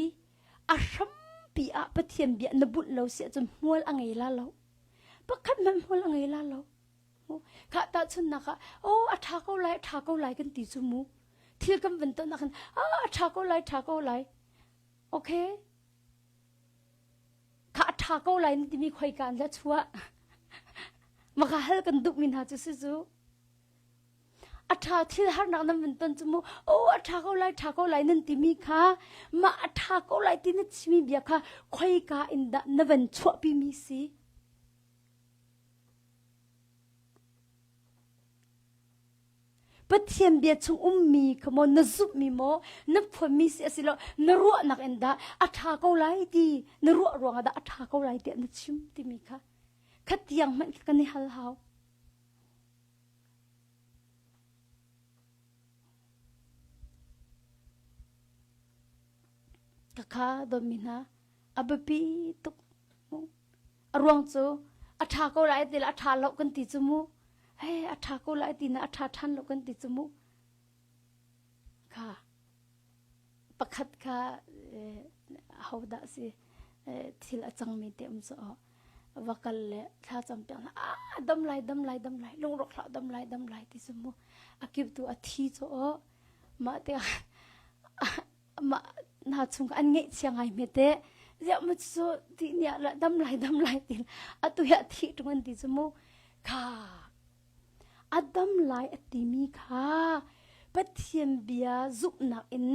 a hrampi ah Pathian bia na bunh lo si ahcun hmual a ngei la lo. Pakhat hmanh hmual a ngei la lo. Khah tahchunhnak ah, oh a ṭha ko lai, a ṭha ko lai kan ti cu mu. Thil kan van ton ah khan, ah a ṭha ko lai, ṭha ko lai. Okay. Kha a ṭha ko lai na timi khoi ka an la chuah. Maka hal kan duhmi hna cu si cu. A ṭha thil harnak nan van ton cu mu, oh a ṭha ko lai, ṭha ko lai nan timi kha, mah a ṭha ko lai ti na chimi bia kha khoika in dah na van chuahpimi si. Pathian bia chung ummi kha maw na zumhmi maw na phuanmi si asilo na ruahnak in dah a ṭha ko lai ti na ruah ruangah dah a ṭha ko lai tiah na chim timi kha kha tiang hmanh kha kan i hal hau. Ka kha dawtmi hna a biapi tuk. A ruang cu a ṭha ko lai ti le a ṭha lo kan ti cu mu. Hei a ṭha ko lai ti na a ṭha ṭhan lo kan ti cu mu. Kha pakhat kha ho dah si thil a cangmi te um cu va kal le thla cam piak hna ah dam lai dam lai dam lai lungrawk hlah dam lai dam lai ti cu mu a kip tu a thi cu aw mah te mah hna chung an ngeihchia ngai hme te ziah mu cu ti nia la dam lai dam lai tin atu hi a thi tung an ti cu mu kha a dam lai a timi kha Pathian bia zumhnak in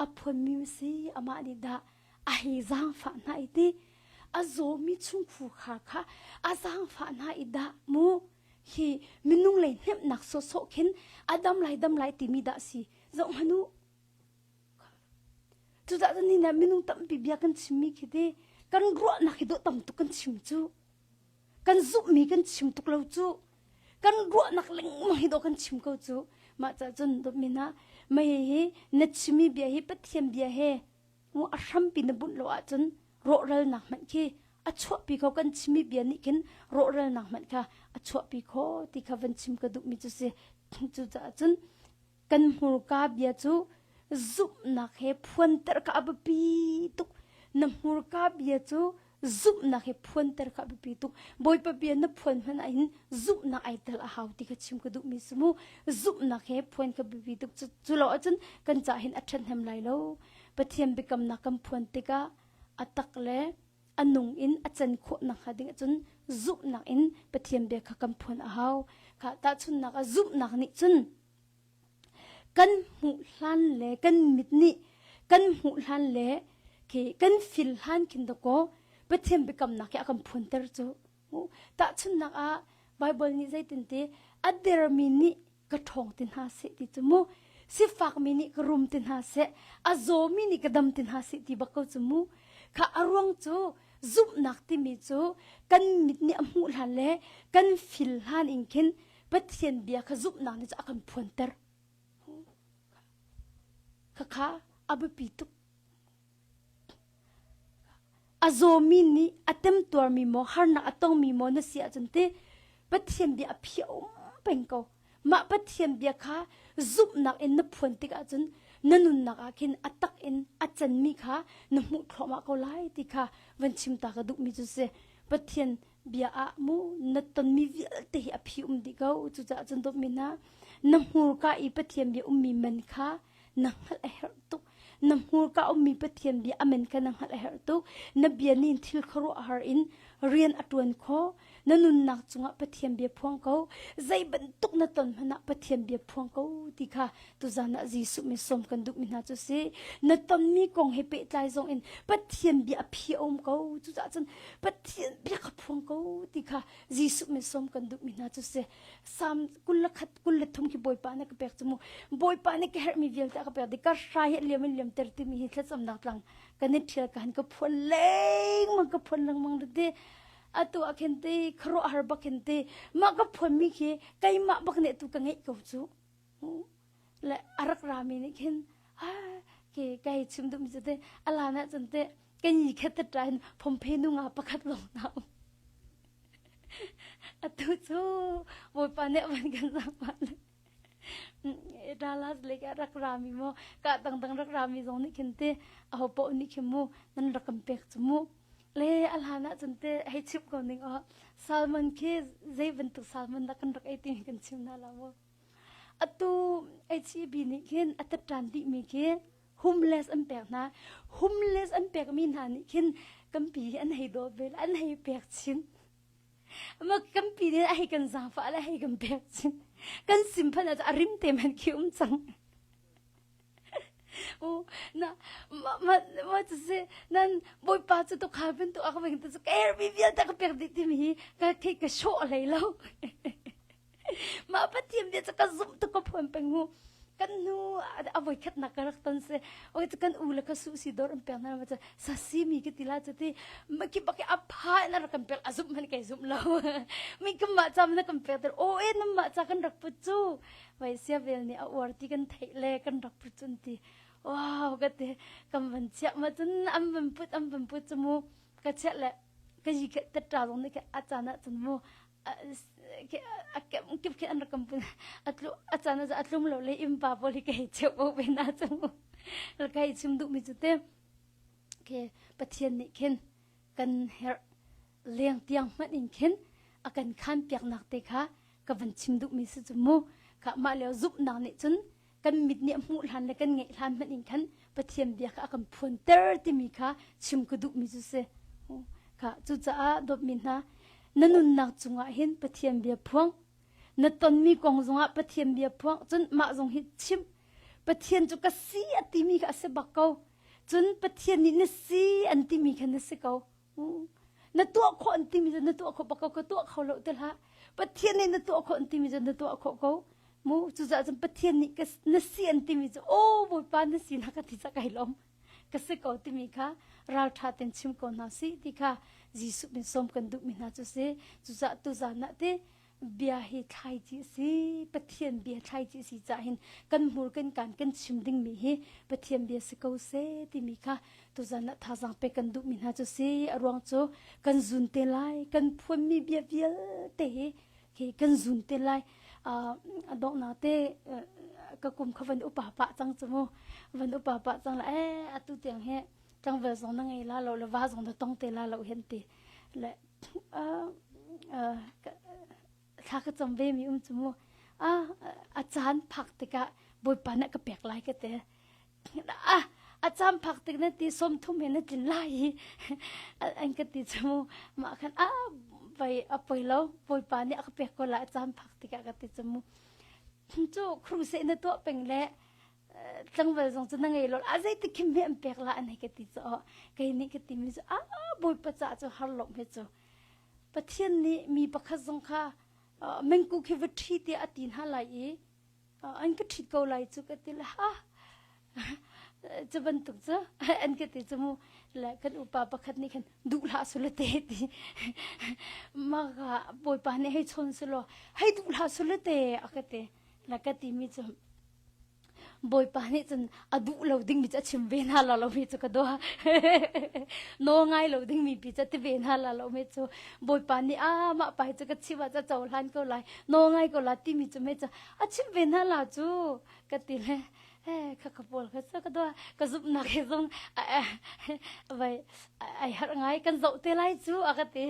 a phuanmi si amah nih dah a hei zaangfah hna i ti a zawmi chungkhur kha kha a zaangfah hna i dah mu hi minung lei hnemhnak sawhsawh khin a dam lai dam lai timi dah si zoh hmanh u Cucaah cun nihin ah minung tampi bia kan chimmi khi ti kan ruahnak hi dawh tam tuk kan chim cu. Kan zumhmi kan chim tuk lo cu. Kan ruahnak lengmang hi dawh kan chim ko cu. Mah caah cun dawtmi hna, mei hi na chimmi bia hi Pathian bia he a hrampi na bunh lo ahcun rawhralnak hmanh khi a chuahpi kho kan chimmi bia nih khin rawhralnak hmanh kha a chuahpi kho ti kha van chim ka duhmi cu si. Cucaah cun Kan hmurka bia cu zumhnak he phuanter kha a biapi tuk. Na hmurka bia cu zumhnak he phuanter kha a biapi tuk. Bawipa bia na phuan hmanh ah hin zumhnak ai tel a hau ti kha chim ka duhmi si mu. Zumhnak he phuan kha biapi tuk. Cu lo ahcun kan ca hin a ṭhathnem lai lo. Pathian biakamnak kan phuan tikah a tak le a nung in a can khawh nakhnga ding ahcun zumhnak in Pathian bia kha kan phuan a hau. Kha tahchunhnak ah zumhnak nih cun kan hmuh hlan le kan mit nih kan hmuh hlan le khi kan fil hlan khin dakaw Pathian biakamnak hi a kan phuanter cu. Tahchunhnak ah Bible nih zeitin ti a dermi nih ka ṭhawng ti hna seh ti cu mu sifakmi nih ka rum ti hna seh a zawmi nih ka dam ti hna seh ti bak ko cu mu kha a ruang cu zumhnak timi cu kan mit nih a hmuh hlan le kan fil hlan in khin Pathian bia kha zumhnak nih cu a kan phuanter khakha a biapi tuk A zawmi nih a temtuarmi maw harnak a tongmi maw na si ahcun ti Pathian bia a phi a um peng ko. Mah Pathian bia kha zumhnak in na phuan tik ahcun na nunnak ah khin a tak in a canmi kha na hmuh thluahmah ko lai ti kha van chim ta ka duhmi cu si. Pathian bia ah mu na tonmi vialte hi a phi um dih ko. Cucaah cun dawtmi hna na hmurka i Pathian bia ummi man kha na hngalh a herh tuk na hmurka ummi Pathian bia amen kha na hngalh a herh tuk na bia nih thil khuaruahhar in rian a ṭuan khawh na nunnak cungah Pathian bia phuang ko zei bantuk na ton hmanh ah Pathian bia phuang ko ti kha tuzan ah Jesuh min sawm kan duhmi hna cu si na tonmi kong he pehtlai zong in Pathian bia a phi a um ko cucaah cun Pathian bia kha phuang ko ti kha Jesuh min sawm kan duhmi hna cu si Psalm 21 23 khi Bawipa nih ka pek cu mu Bawipa nih ka herhmi vialte a ka pek dih ka hrai hi liam in liam ter timi hi thlacamnak tlang kan i ṭhial ka han ka phuan lengmang ka phuan lengmang te atu ah khin te khuaruahhar bak khin te mah ka phuanmi khi keimah bak nih tu ka ngeih ko cu. Le a rak rami nih khin ke kai chim duhmi cu te a lan ahcun te kan yi khat ta in phompe nu nga pakhat lawng na um. Atu cu Bawipa nih a van kan zaangfah le Dallas lei ka rak rami mu ka dangdang rak rami zong nih khin te aho paoh nih khin mu nan rak kan pek cu mu le a hlan ahcun te hei chim ko ning aw salmon khi zei bantuk salmon dah kan rak ei timi kan chim hna la mu atu HEB nih khin a tatṭan dihmi khi homeless an pek hna homeless an pekmi hna nih khin kampi hi an hei dawt ve an hei pek chin ma kampi nih a hei kan zaangfah le hei kan pek chin kan sim phan ah a rim te man khi um cang na ma ma ma cu si nan bawipa cu tukhal bantuk a ka veng te cu ka herhmi vialte ka pek dih timi hi ka thei ka sawh hlei lo Mah Pathian bia cu ka zumh tuk ka phuan peng mu. Kan hnu a voi khatnak ka rak ton si. Oi cu kan u le ka su si dor an pek hna ma cu sasi mi ka ti la cu ti ma ki bak a pha in a rak kan pek a zumh man kai zumh lo. Mi kan mah ca na kan pek ter o e nan mah ca kan rak put cu. Vai sia vel nih a uar ti kan theih le kan rak put cun ti. Wow ka ti kan van chiah ma cun an van put an van put cu mu ka chiah le ka yi ka tatta zong nih a caan ah cun mu a kip khi an rak kan pun a tlu a caan ah a tlum lo le impa pawl hi ka hei cheu bo ve na cu ka hei chim duhmi cu te ke Pathian nih khin kan herh leng tiang hmanh in khin a kan khan piaknak te kha ka van chim duhmi si cu mu kha mah lio zumhnak nih cun kan mit nih a hmuh hlan le kan ngeih hlan hmanh in khan Pathian bia kha a kan phuanter timi kha chim ka duhmi cu si. Kha cucaah dawtmi hna na nunnak cungah hin Pathian bia phuang na tonmi kong zongah Pathian bia phuang cun mah zong hi chim Pathian cu ka si a timi kha a si bak ko cun Pathian nih na si an timi kha na si ko Na tuah khawh an timi cu na tuah khawh bak ko ka tuah kho lo ti hlah. Pathian nih na tuah khawh an timi cu na tuah khawh ko. Mu cucaah cun Pathian nih ka na si an timi cu aw Bawipa na si na ka ti ca kai lawm. Ka si ko timi kha ralṭha ten chim ko hna si ti kha Jesuh min sawm kan duhmi hna cu si. Cucaah tuzaan ah ti bia hi thlaici a si Pathian bia thlaici a si caah hin kan hmur kan kaan kan chim dingmi hi Pathian bia si ko seh timi kha tuzan ah thazaang pek kan duhmi hna cu si a ruang cu kan zun te lai kan phuanmi bia vialte hi khi kan zun te lai a donghnak te ka kum kha van upa pah cang cu mu van upa pah cang la eh atu tiang hi tlangval zong na ngei la lo le va zong na tong te la lo hen ti le thla ka cam ve mi um cu mu a caan phak tikah bawipa nih ka pek lai ka te a a caan phak tik na ti som thum he na tlin lai hi an ka ti cu mu mah khan a vai a poi lo bawipa nih a ka pek ko lai a caan phak tikah ka ti cu mu cu crusade na tuah peng le tlangval zong cu na ngei lo a zei ti khim he an pek la an hei ka ti cu kei nih ka timi cu a bawipa ca cu har lo he cu pathian nih mi pakhat zong kha mengku khi va ṭhi tiah a ti hna lai i an ka ṭhit ko lai cu ka ti le ha cu bantuk cu an ka ti cu mu le kan upa pakhat nih khan duh hlah sule te ti ma ka bawipa nih hei chawn sulaw hei duh hlah sule te a ka ti la ka ti mi cu Bawipa nih cun a duh lo dingmi cu a chim ve hna la lomi cu ka dua. Nawl ngai lo dingmi pi cu a ti ve hna la lomi cu Bawipa nih a mah pa hi cu ka chim ah cu a cohlan ko lai nawl ngai ko la timi cu me cu a chim ve hna la cu ka ti le he kha ka pawl kha cu ka dua ka zumhnak he zong vai ai harh ngai kan zoh te lai cu a ka ti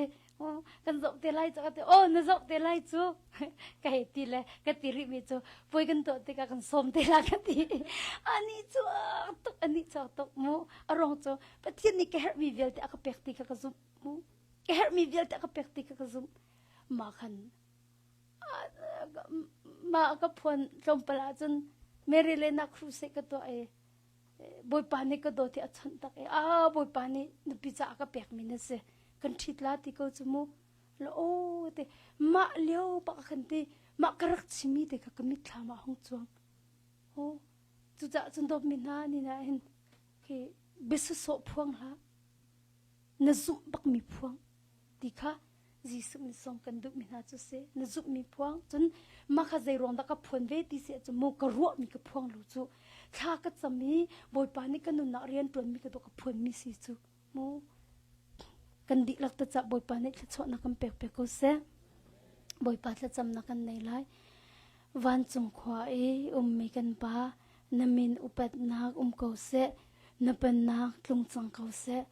kan zoh te lai cu ka ti oh na zoh te lai cu ka hei ti le ka ti rih mi cu puai kan tuah tikah kan sawm te la ka ti ani chuak tuk ani chuak tuk mu a rong cu pathian nih ka herhmi vialte a ka pek ti kha ka zumh mu ka herhmi vialte a ka pek ti kha ka zumh ma khan ma ka phuan tlawmpal ahcun Mary le na crusade ka tuah i Bawipa nih ka dawt hi a chawnh tak i a Bawipa nih nupi caah ka pekmi na si kan ṭhit la ti ko cu mu la aw te mah lio bak khan ti mah ka rak chimmi te kha ka mitthlam ah hung cuang ho cucaah cun dawtmi hna ni na hin khi biasasawh phuang hlah na zumh bakmi phuang ti kha. Jesuh min song kan duhmi hna cu si. Na zumhmi phuang. Cun mah kha zei ruang dah ka phuan ve ti si ahcun mu ka ruahmi ka phuang lo cu. Thla ka cam i Bawipa nih ka nunnak rian ṭuanmi ka dawh ka phuanmi si cu. Mu kan dihlak te cah Bawipa nih thluachuahnak kan pek pe ko seh. Bawipa thlacamnak kan nei lai. Vancung khua i ummi kan Pa, na min upatnak um ko seh, na pennak tlung cang ko seh.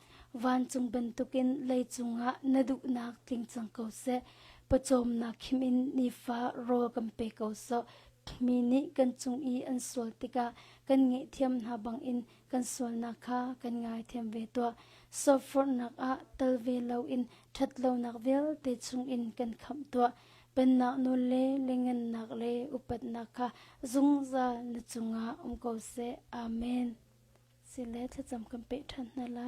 Vancung bantukin leicung ah na duhnak tling cang ko seh. Pawcawmnak khim in nifa rawl kan pe ko sawh. Mi nih kan cung i an sual tikah kan ngaihthiam hna bangin kan sualnak kha kan ngaithiam ve tuah. Soforhnak ah tal ve loin ṭhatlonak vialte chungin kan khamh tuah. Pennak nawl le lengennak le upatnak kha zungzal na cungah um ko seh. Amen. Sile thlacam kan peh ṭhan hna lai.